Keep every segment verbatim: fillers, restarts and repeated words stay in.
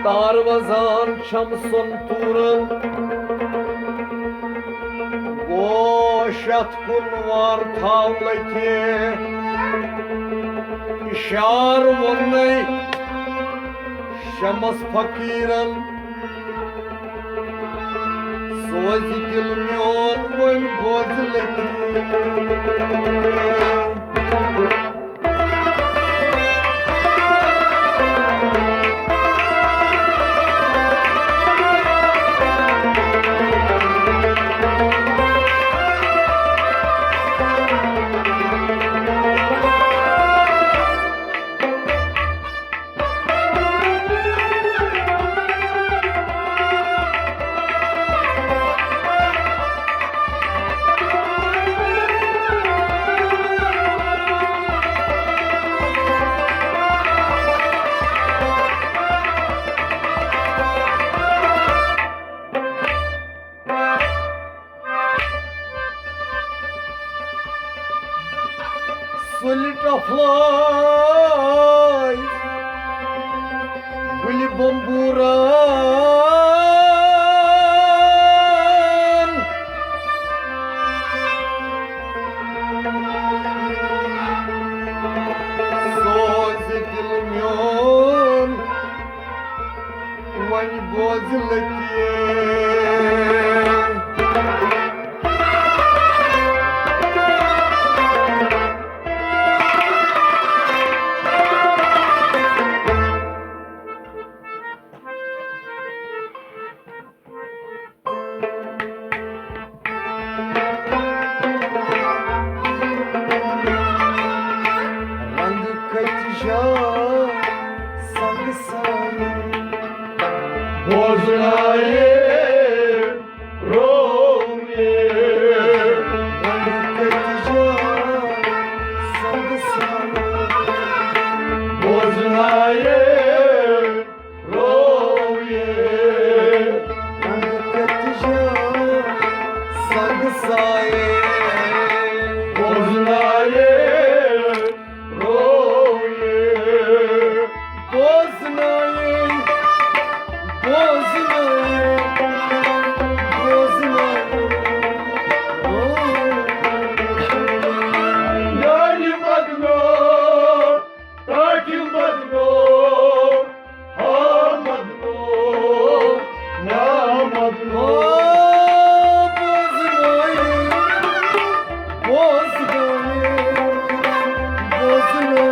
تار وزان چھم سۄن توٗرن، گوش اتھ کُن وار تھاو لٔتھِ۔ اشار ووٚنُے شمس فقیرن، سوزِ دل میون وۄنۍ بوزِ لٔتھِ۔ سُلہِ ٹۄپھلٲے گُلہِ بمبوٗرن، سوزِ دِل میون وۄنۍ بوزِ لٔتھِ۔ رنگ کتہِ جا سنگ سارن بوزنائے رویے۔ رنگ کتہِ جا سنگ سارن بوزنائے رویے۔ رنگ کتہِ جا سنگ سارن بوزنائے رویے۔ بوزنائے، بوزنائے، بوزنائے۔ یارِ بدلو، تاکہِ بدلو، ہا بدلو، نا بدلو۔ بوزنائے، بوزنائے، بوزنائے،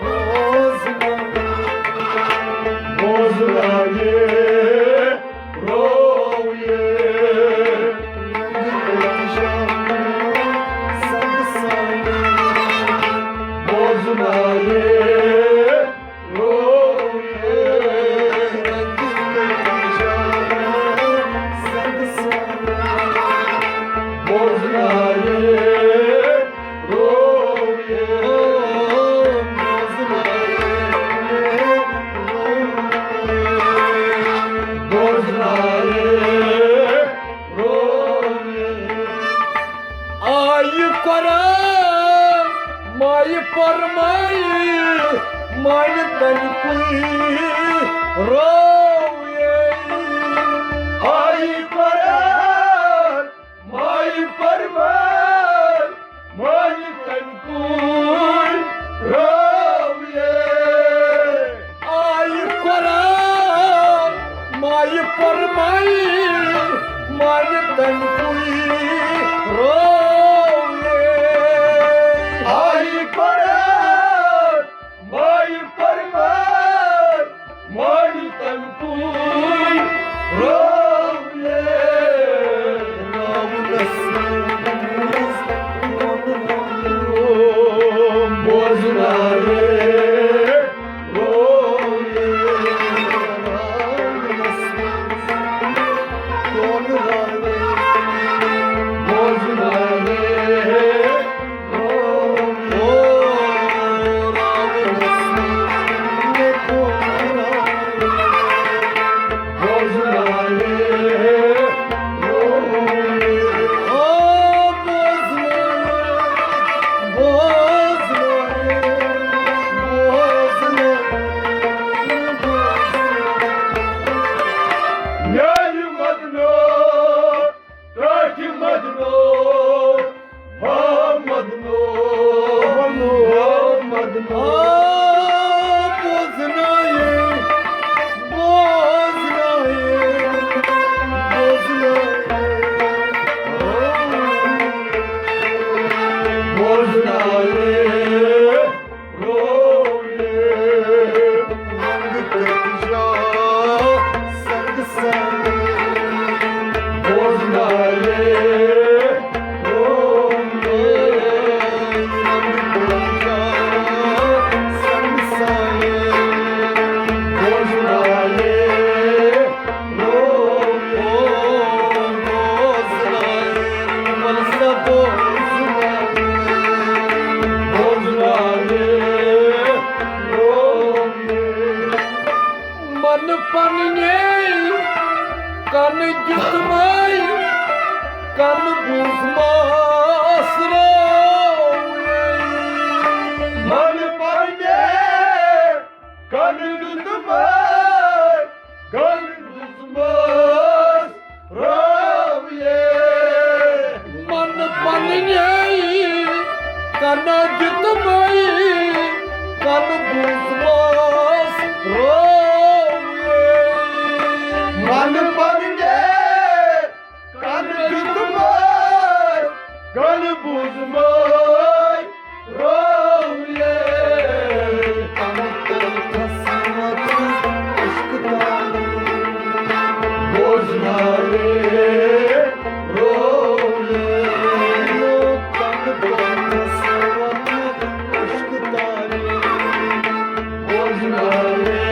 بوزنائے، بوزنائے، رویے۔ بوزنائے، رویے۔ بوزنائے، رویے۔ بوزنائے، رویے۔ آیہِ قرآن مایہِ پرمایہِ، مایہِ تنہِ کُے رویے۔ آیہِ قرآن فرمان مانہِ تن کوئی راویے۔ آیہِ قرآن مایہِ فرمائی مانہِ تن کوئی راویے۔ آیہِ قرآن مایہِ فرمان مانہِ تن کوئی راویے۔ راونس منٛز بوزناوے راویے۔ راونس منٛز بوزناوے۔ ٹاٹھہِ مدنو، ہا مدنو، ہا مدنو۔ بوزناوے، بوزناوے، بوزناوے، بوزناوے۔ رویے رنگ کتجا سنگ سنگ بوزناوے۔ رویے رنگ کتجا سنگ سنگ بوزناوے۔ من پننے کن دیتمے، کن بوزمس راوے۔ من پننے کن دیتمے، کن بوزمس راویے۔ من پننے کن دیتمے، کن بوزمس راویے۔ من پننے کن دیتمے، کن بوزمے راویے۔ تن تل کھسمت عشق تاری بوزناوے راویے۔ تن تل کھسمت عشق تاری بوزناوے۔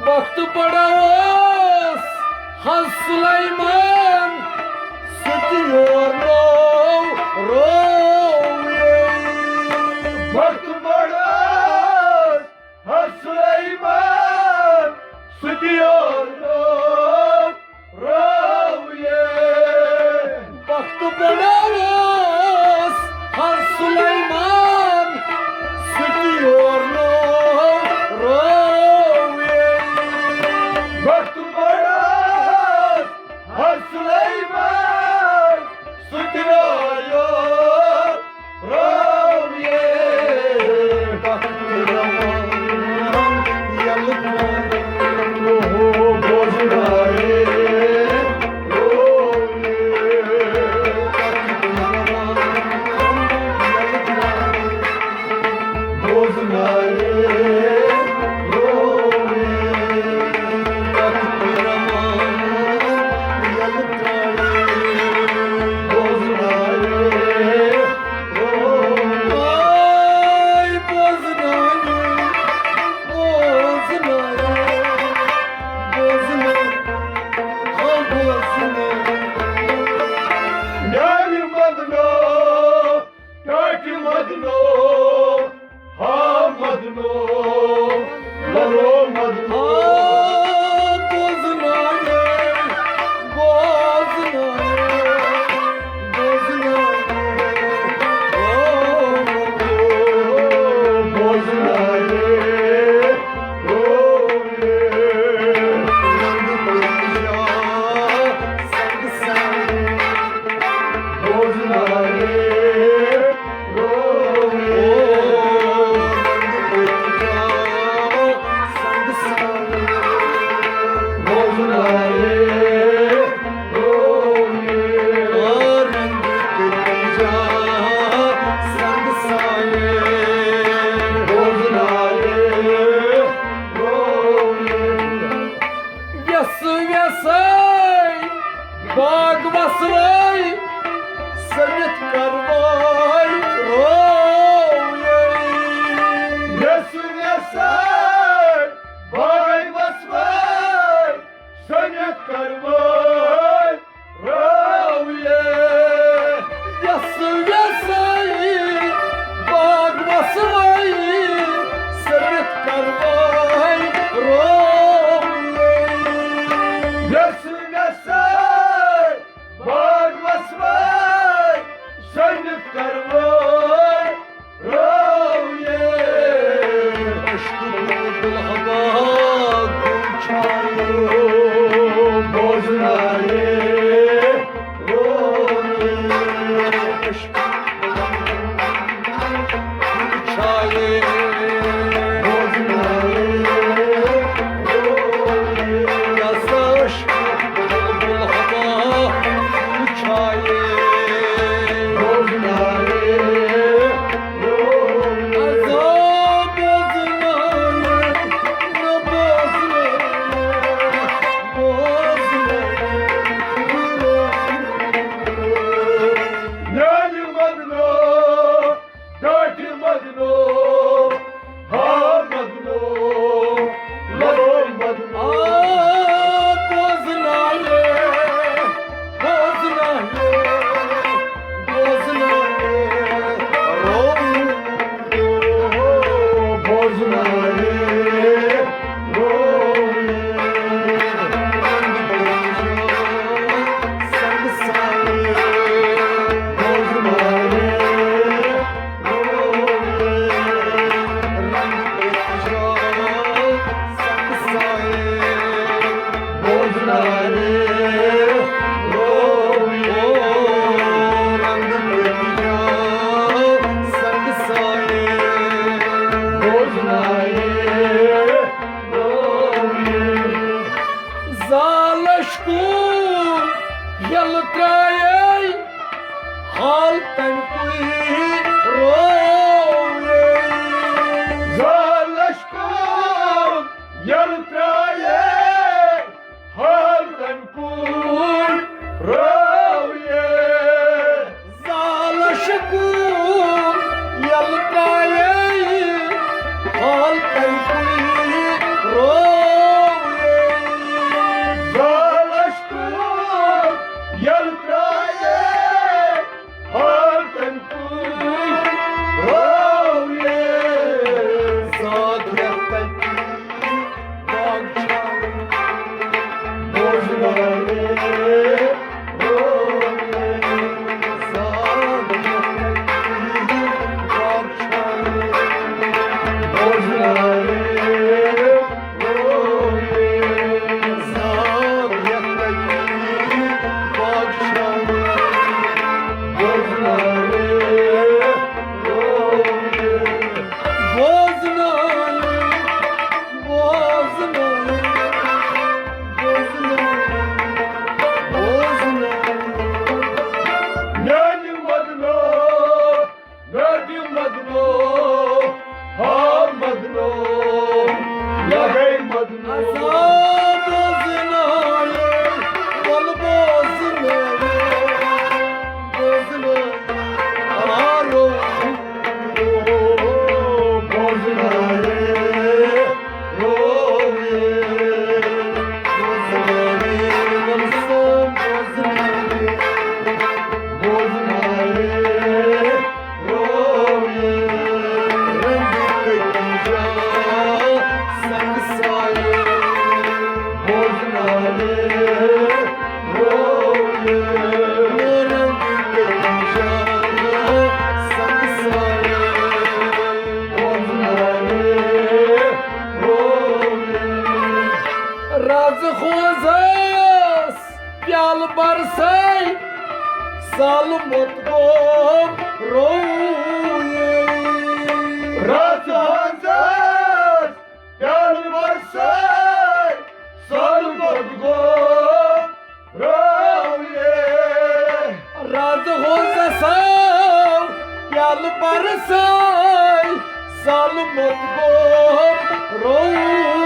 وقت بڑا اوس حض سلیمان، سُہ تہِ یور نوو رووُے۔ وقت بڑا اوس حض سلیمان، سُہ تہِ یور نوو رووُے۔ وقت بڑا اوس حض سلیمان، سُہ تہِ یور نوو رووُے۔ وقت بڑا وٮ۪سہٕ وٮ۪سَے باغ وَسوَے، سٔمِتھ کَروَے رویَے۔ وٮ۪سہٕ وٮ۪سَے باغ وَسوَے، سٔمِتھ کَروَے رویَے۔ وٮ۪سہٕ وٮ۪سَے باغ وَسوَے، سٔمِتھ کَروَے رویَے۔ وٮ۪سہٕ وٮ۪سَے باغ وَسوَے، سٔمِتھ کَروَے رویَے۔ عشق بلبل ہوا گُل چھایو بوزنایے رویَے۔ عشق بلبل ہوا گُل چھایے بوزنایے رویَے۔ کیٛاہ سا عشق بلبل ہوا گُل چھایے بوزنایے۔ زالش کُن ییٚلہٕ ترٛایے، حال تَمہِ کُے رویے۔ زالش کُن ییٚلہٕ ترٛایے، حال تَمہِ کُے رویے۔ زالش کُن ییٚلہٕ ترٛایے، حال تَمہِ کُے رویے۔ زالش کُن ییٚلہٕ ترٛایے، حال تَمہِ کُے رویے۔ زاگ یَتھ تَتہِ بوزناوِ، بوزناوِ، بوزناوِ، بوزناوِ۔ میانہِ مدنو، میانہِ مدنو، ہا مدنو، لگے مدنو۔ عذاب بوزناوِ، ول بوزناوِ، بوزناوِ، آرو۔ رازٕ ہوزس پیالہٕ برسے، سالہٕ موت گوٚو رویے۔ رازٕ ہوزس پیالہٕ برسے، سالہٕ موت راز ہوزس آو پیالہٕ برساے، سالمت گوٚو روٗد۔